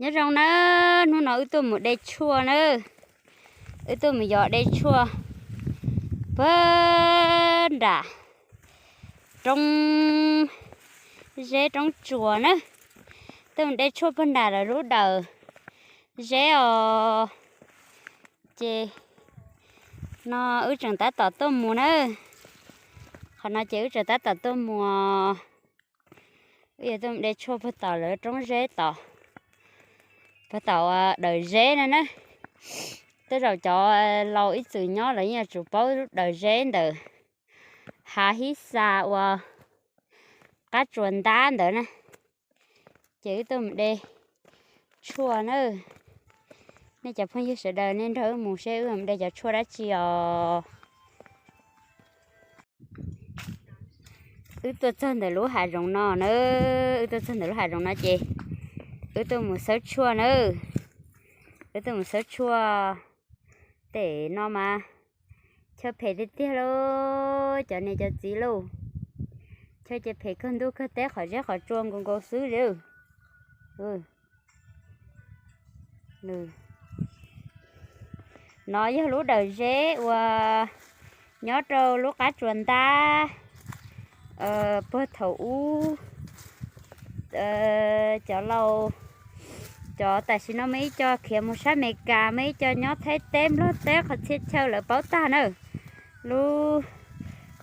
Nyob zoo nawb, hnub no wb tuaj mus de tshuaj nawb. Wb tuaj mus yos de tshuaj puag nram roob zeb roob tsuas nawb. Tuaj mus de tshuaj puag nram lawv lub dawm zeb os. Ces no wb tseem tab tom tuaj mus nawb. Qhov no ces wb tseem tab tom tuaj mus. Wb yuav tuaj mus de tshuaj puag tom lawv roob zeb tod, puag tom dawm zeb no na. Tej zaum cov laus ib txwm nyob lawv yeej yuav tsum paub dawm zeb ntawm hav hib xa ua qab tsuas ntab ntawd na. Ces wb tuaj mus de tshuaj na. Nej cov phooj ywg sawv daws nej nrog wb mus seb wb mus de cov tshuaj dab tsi os. Wb tuaj txog ntawm lub hav zoov no na, wb tuaj txog ntawm lub hav zoov no ces wb tuaj mus xawb tshuaj na. Wb tuaj mus xawb tshuaj. Tej no mas chaw phem tiag tiag lauj cov niam cov txiv lauj. Chaw ces phem kawg ntuj kawg teb, qhov zeb qhov tsua nkaus nkaus xwb li. No yog lub dawm zeb uas nyob rau lub qab tsuas ntab. Puag thaum ub cov laus, cov tam sim no muaj ib co khiav mus sab Amelikas, muaj ib co nyob Thaib teb Nplog teb qhov txhia chaw lawv paub tag na lub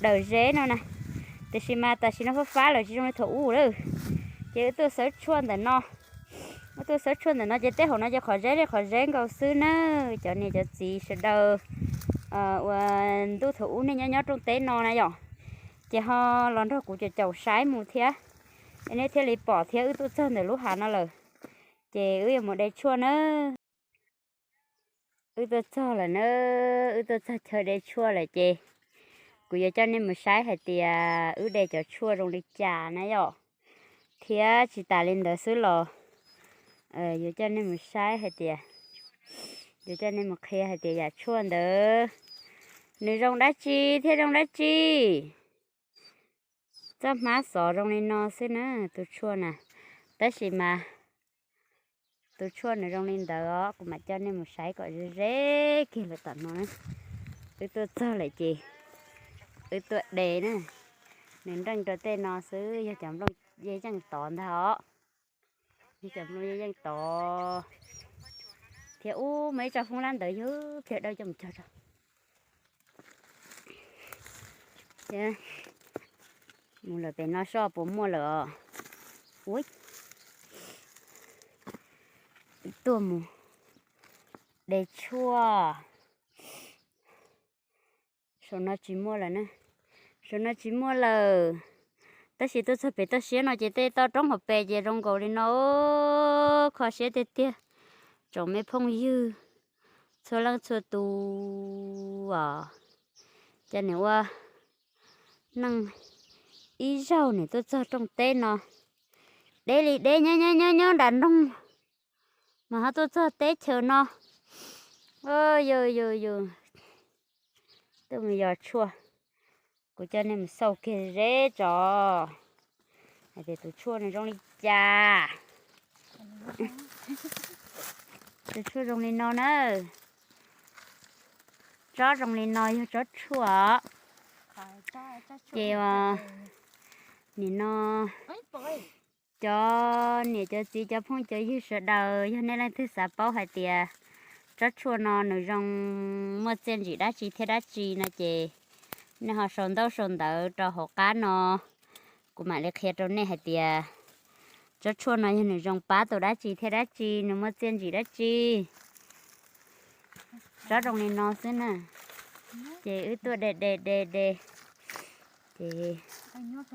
dawm zeb no na. Tiam sis mas tam sim no fab fab lawm tsis zoo li thaum ub lawm. Ces wb tuaj xawb tshuaj ntawm no. Wb tuaj xawb tshuaj ntawm no ces tej hauv no ces qhov zeb li qhov zeb nkaus xwb na. Cov niam cov txiv sawv daws uas ntuj thaum ub nej nyob nyob rooj teb no na yom, ces ho los nrog kuv caum caum saib mus thiab, es nej thiaj li pom thiab. Wb tuaj txog ntawm lub hav no lawm, ces wb yuav mus de tshuaj na. Wb tuaj txog lawm na, wb tuaj txog chaw de tshuaj lawm ces kuv yuav coj nej mus saib hais tias wb de cov tshuaj zoo li cas na yom. Thiab tsis tas li ntawd xwb los yuav coj nej mus saib hais tias, yuav coj nej mus qhia hais tias yam tshuaj ntawd nws zoo dab tsi thiab zoo dab tsi. Txoj hmab xov zoo li no xwb na tus tshuaj na, tab sis mas tus tshuaj nws zoo li ntawd os. Kuv mam coj nej mus saib kom ze ze kiag lawm tom no na. Wb tuaj txog lawm ces wb tuaj de na. Nws nreej rau tej no xwb, yog cov nplooj yeej yeej tod ntag os. Yog cov nplooj yeej yeej tod. Thiab ub muaj ib tsob foob lab ntawd yog pliag dawb coj mus cog rau mus lawm pem no soj puas muaj lawm os. Ub, tuaj mus de tshuaj. Saum no tsis muaj lawm na, saum no tsis muaj lawm. Tab sis tuaj txog pem toj siab no ces tej toj roob hauv pes ces zoo nkaus li no, kho siab tiag tiag. Tsoom me phooj ywg txhua leej txhua tus os, cov niam ua neej ib zaug niam tuaj txog rooj teb no, deb li deb nyob nyob nyob nyob nram nroog mas ho tuaj txog teb chaws no. Yus yus yus, tuaj mus yos tshuaj, kuv coj nej mus xauj kiag zeb tso hais tias tus tshuaj nws zoo li cas. Tus tshuaj zoo li no na, tsob zoo li no yog tsob tshuaj. Ces nim no cov niam cov txiv cov phooj cov ywg sawv daws yog nej leej twg xav paub hais tias tsob tshuaj no nws zoo muaj txiaj ntsig dab tsi thiab dab tsi no ces nej ho sau ntaub sau ntawv rau hauv qab no, kuv mam li qhia rau nej hais tias tsob tshuaj no yog nws zoo pab tau dab tsi thiab dab tsi, nws muaj txiaj ntsig dab tsi. Tsob zoo li no xwb na, ces wb tuaj de de de de, ces nws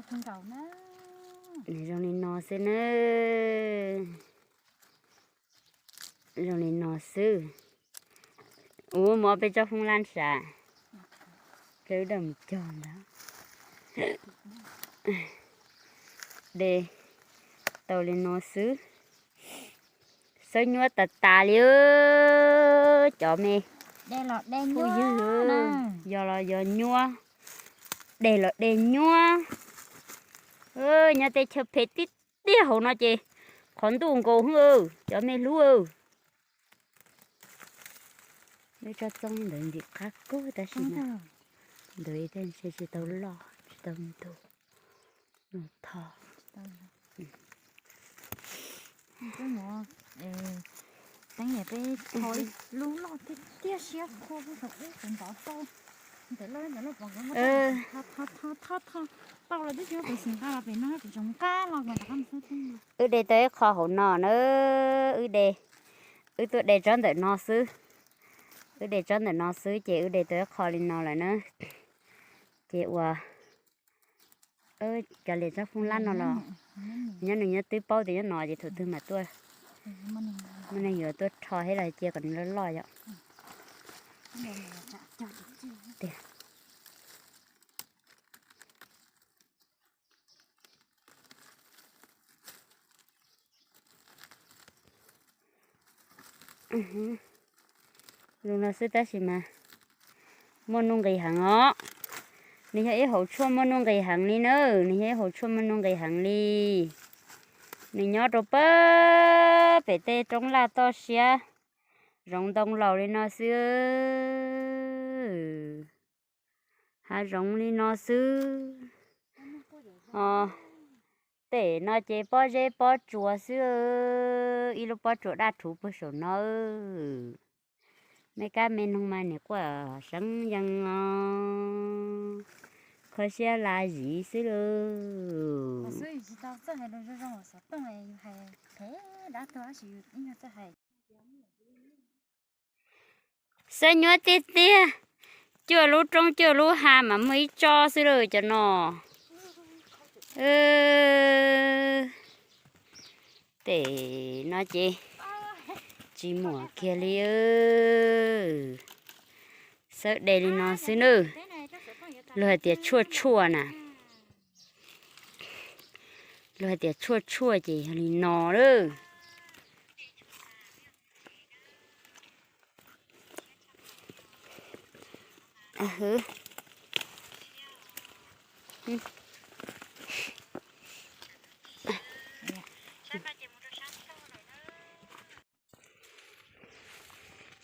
zoo li no xwb na. Zoo li no xwb. Ua mus ob peb tsob foob lab sav, peb mus cog ntawd. De tau li no xwb. Xawb nyuab tas tas li, cov me phooj ywg, yog los yog nyuab, de los de nyuab. Nyob teb chaws phem tib tiag hauv no ces Qhov ntuj nkaus hwb, cov me hlub. Lub tsob txoob ntawd ntim qab kub tab sis ntawd tej ntshe tsis tau loj, tsis tau ntug, nws tho. Wb de tau ib qho hauv no na, wb de, wb tuaj de tsob ntawm no xwb. Wb de tsob ntawm no xwb ces wb de tau ib qho li no lawm na. Ces ua cov liam tsob foob lab no los nyob nws nyob twb paub tias nyob no ces thaum twg mam tuaj, muaj neeg yuav tuaj rho thiab los cia kom nws loj loj yom. Zoo no xwb tab sis mas muaj nuj nqis heev os. Nws yog ib hauv tshuaj muaj nuj nqis heev li na, nws yog ib hauv tshuaj muaj nuj nqis heev li. Nws nyob rau pab pem tej roob laj toj siab, zoov ntoo laus li no xwb. Hav zoov li no xwb. Tej no ces pob zeb pob tsuas xwb, ib lub pob tsuas daj rhuv puag saum no. Me kab me noog mas nim quaj seev yees os, kho siab la ziv xwb lauj. Xab nyuab tiag tiag, cuaj lub roob cuaj lub hav mas muaj ib tsob xwb lauj cov no. Tej no ces tsis muaj kiag li. Xawb de li no xwb nawb. Luag hais tias tshuaj tshuaj na. Luag hais tias tshuaj tshuaj ces yog li no lawm.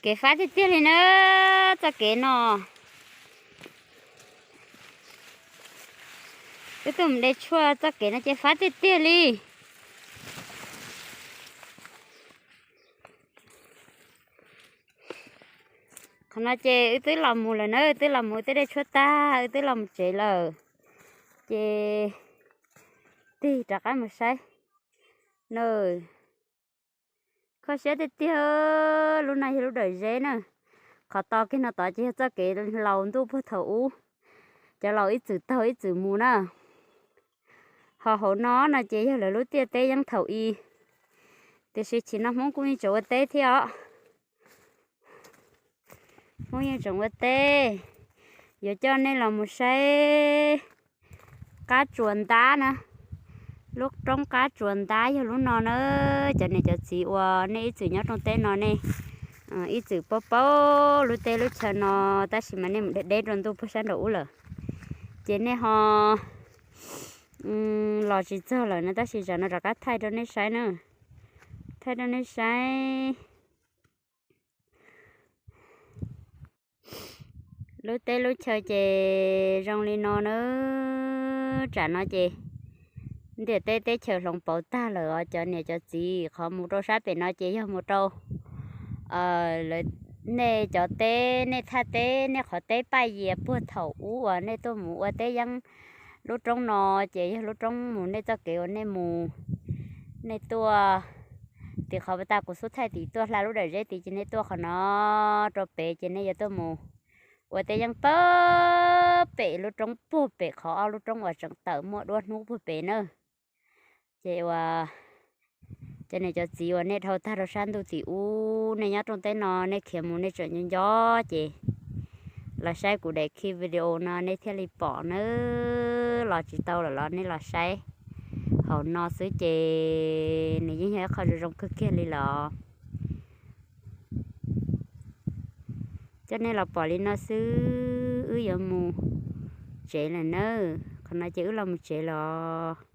Kev fab tiag tiag li na, txoj kev no. Wb tuaj mus de tshuaj txoj kev no ces fab tiag tiag li. Qhov no ces wb twb los mus lawm na, wb twb los mus wb twb de tshuaj tag, wb twb los mus tsev lawm. Ces tig rov qab mus saib na. Kho siab tiag tiag, lub no yog lub dawm zeb na. Qhov to kiag no tod ces yog txoj kev laus ntuj puag thaum ub, cov laus ib txwm taug ib txwm mus na. Ho hauv no no ces yog lawv lub tiaj teb yeeb thaum i, tiam sis chim no Hmoob kuj yeej tseem ua teb thiab os. Hmoob yeej tseem ua teb. Yuav coj nej los mus saib qab tsuas ntab na. Lub roob qab tsuas ntab yog lub no na. Cov niam cov txiv uas nej ib txwm nyob rooj teb no nej ib txwm paub paub lub teb lub chaw no, tab sis mas nej mus deb deb rau ntuj puag sab nraum ub lawm, ces nej ho los tsis txog lawm na, tab sis tsam no rov qab thaij rau nej saib na. Thaij rau nej saib. Lub teb lub chaw ces zoo li no na. Tsam no ces ntiaj teb teb chaws hloov pauv tag lawm os cov niam cov txiv. Qhov mus rau sab pem no ces yog mus rau lawv, nej cov teb, nej thaj teb, nej qhov teb paj yias puag thaum ub uas nej tuaj mus ua teb yeeb. Lub roob no ces yog lub roob mus nej txoj kev uas nej mus, nej tuaj tim qhov tas kuv xub thaij tim tuaj hla lub dawm zeb tid ces nej tuaj qhov no rau pem ces nej yuav tuaj mus ua teb yeeb pab pem lub roob puag pem qhov ob lub roob uas tseem tawm muaj duab hnub puag pem na. Ces uas cov niam cov txiv uas nej dhau tag rau sab ntuj tim ub, nej nyob rooj teb no nej khiav mus nej tseem nco nco ces los saib kuv daim clip video no nej thiaj li pom nawb. Los tsis tau lawm los nej los saib. Hauv no xwb ces nws yeej yog ib qho zoo zoo kawg kiag li los. Coj nej los pom li no xwb, wb yuav mus tsev lawm nawb. Qhov no ces wb los mus tsev los.